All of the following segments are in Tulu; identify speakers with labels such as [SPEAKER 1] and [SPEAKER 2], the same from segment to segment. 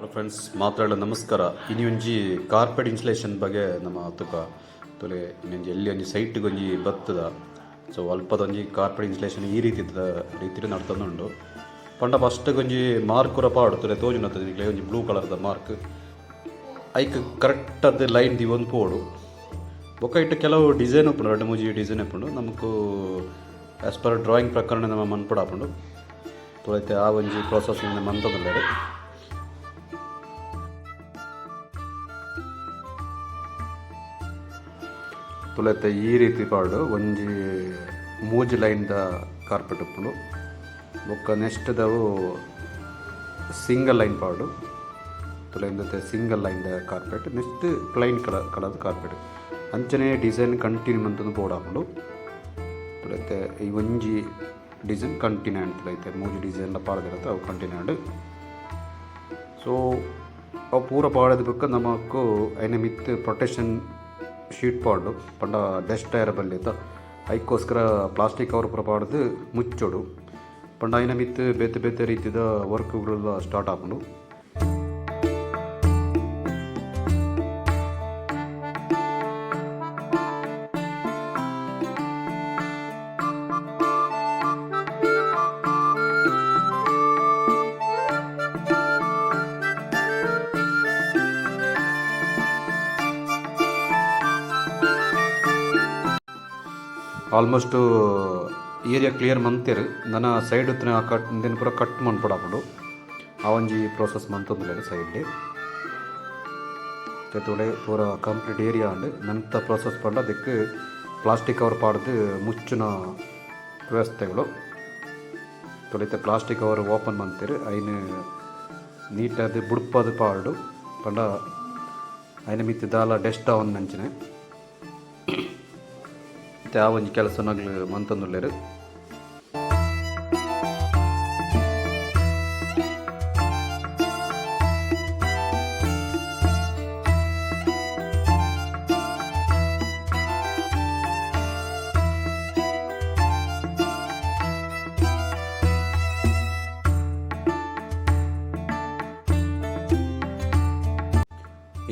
[SPEAKER 1] ಫ್ರೆಂಡ್ಸ್, ಮಾತ್ರಾಡ ನಮಸ್ಕಾರ. ಇನಿ ಒಂಜಿ ಕಾರ್ಪೆಟ್ ಇನ್ಸ್ಟಲೇಷನ್ ಬಗ್ಗೆ ನಮ್ಮ ತುಕ ತುಲೆ. ಇನ್ನೊಂಜಿ ಎಲ್ಲಿ ಒಂಜಿ ಸೈಟ್ ಒಂಜಿ ಬತ್ತದ. ಸೊ ಅಲ್ಪದ ಒಂಜಿ ಕಾರ್ಪೆಟ್ ಇನ್ಸ್ಟಲೇಷನ್ ಈ ರೀತಿದ ರೀತಿಡ್ ನಡತೊಂದುಂಡು ಪಂಡ ಫಸ್ಟ್ ಒಂಜಿ ಮಾರ್ಕ್ ಪೂರ ಪಾಡು ತುಲೆ ತೋಜುನತ ನಿಕ್ಲೆ. ಒಂಜಿ ಬ್ಲೂ ಕಲರ್ದ ಮಾರ್ಕ್, ಐಕ್ ಕರೆಕ್ಟ್ ಅದ್ ಲೈನ್ ದೀವೊಂದು ಪೋಡು. ಬೊಕ ಐಟ್ ಕೆಲವು ಡಿಸೈನ್ ಉಪ್ಪುಂಡು, ರಡ್ಡ್ ಮೂಜಿ ಡಿಸೈನ್ ಉಪ್ಪುಂಡು. ನಮಕ್ ಆಸ್ ಪರ್ ಡ್ರಾಯಿಂಗ್ ಪ್ರಕರಣ ನಮ ಮನ್ಪೊಡಾಪುಂಡು. ತೂಲೈತೆ, ಆ ಒಂಜಿ ಪ್ರೋಸೆಸ್ ಮಂತೊಂದುಲ್ಲೆರ್. ತುಲೈತೆ, ಈ ರೀತಿ ಪಾಡು ಒಂಜಿ ಮೂಜಿ ಲೈನ್ದ ಕಾರ್ಪೆಟ್ ಉಪ್ಪುಂಡು. ಬೊಕ್ಕ ನೆಕ್ಸ್ಟ್ ದವು ಸಿಂಗಲ್ ಲೈನ್ ಪಾಡು ತುಲೈಂದತೆ. ಸಿಂಗಲ್ ಲೈನ್ದ carpet, next plain color color carpet. ಅಂಚನೆ ಡಿಸೈನ್ ಕಂಟಿನ್ಯೂ ಮಂತೊಂದು ಬೋಡಾಪುಂಡು. ತುಲೈತೆ, ಈ ಒಂಜಿ ಡಿಸೈನ್ ಕಂಟಿನ್ಯೂ ಆಂಡ್. ತುಲೈತೆ, ಮೂಜಿ ಡಿಸೈನ್ ಪಾಡ್ದಿರತ್ತೆ, ಅವು ಕಂಟಿನ್ಯೂ ಆಂಡ್. ಸೊ ಅವು ಪೂರ ಪಾಡದ ಬೊಕ್ಕ ನಮಕ್ ಐನ ಮಿತ್ತ್ ಪ್ರೊಟೆಕ್ಷನ್ ಶೀಟ್ ಪಾಡು. ಪಂಡ ಡಸ್ಟ್ ಆಯೆರೆ ಬಲ್ಲಿ ಐಕ್ಕೋಸ್ಕರ ಪ್ಲಾಸ್ಟಿಕ್ ಕವರ್ ಪೂರ ಪಾಡ್ದು ಮುಚ್ಚೊಡು. ಪಂಡ ಐನ ಮಿತ್ತ್ ಬೇತೆ ಬೇತೆ ರೀತಿದ ವರ್ಕ್ಗಳು ಸ್ಟಾರ್ಟ್ ಆಪುಂಡು. ಆಲ್ಮೋಸ್ಟ್ ಏರಿಯಾ ಕ್ಲಿಯರ್ ಮಂತೆರ್. ನನ ಸೈಡ್ ಕಟ್ ಇಂದೆನ್ ಪೂರ ಕಟ್ ಮನ್ಪೊಡಾಪುಂಡು. ಆ ಒಂಜಿ ಪ್ರೋಸೆಸ್ ಮಂತೊಂದುಲ್ಲೆರ್. ಸೈಡ್ ತೂಲೆ, ಪೂರ ಕಂಪ್ಲೀಟ್ ಏರಿಯಾ ಆಂಡ್. ನಂತ ಪ್ರೋಸೆಸ್ ಪಂಡ ಅದಕ್ಕೆ ಪ್ಲಾಸ್ಟಿಕ್ ಕವರ್ ಪಾಡ್ದು ಮುಚ್ಚುನ ವ್ಯವಸ್ಥೆಗಳು. ತೊಳಿತ, ಪ್ಲಾಸ್ಟಿಕ್ ಕವರ್ ಓಪನ್ ಮಂತೆರ್. ಐನ್ ನೀಟಾದ್ ಬುಡ್ಪದು ಪಾಡು. ಪಂಡ ಐನ ಮಿತ್ತ್ ದಾಲ ಡಸ್ಟ್ ಆವಂದಿನಂಚನೆ. ಇತ್ತೆ ಆ ಒಂಜಿ ಕೆಲಸನಗ್ಲು ಮಂತೊಂದುಲ್ಲೆರ್.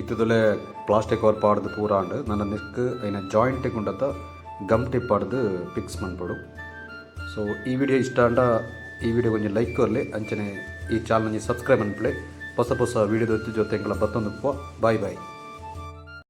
[SPEAKER 1] ಇತ್ತದಲ್ಲೇ ಪ್ಲಾಸ್ಟಿಕ್ ಕವರ್ ಪಾಡ್ದು ಪೂರ ಆಂಡ್. ನನ ನೆಕ್ಕ್ ಐನ ಜಾಯಿಂಟ್ ಉಂಡತ ಗಮ್ ಟೇಪ್ ಪಾಡ್ದು ಫಿಕ್ಸ್ ಮನ್ಪೊಡು. ಸೊ ಈ ವಿಡಿಯೋ ಇಷ್ಟ ಆಂಡ ಈ ವಿಡಿಯೋ ಒಂಜಿ ಲೈಕ್ ಕೊರ್ಲೆ. ಅಂಚನೆ ಈ ಚಾನಲ್ ಒಂಜಿ ಸಬ್ಸ್ಕ್ರೈಬ್ ಮನ್ಪುಲೆ. ಹೊಸ ಹೊಸ ವಿಡಿಯೋದ ಜೊತೆ ಎಂಕಲ ಬತ್ತೊಂದು. Boy boy.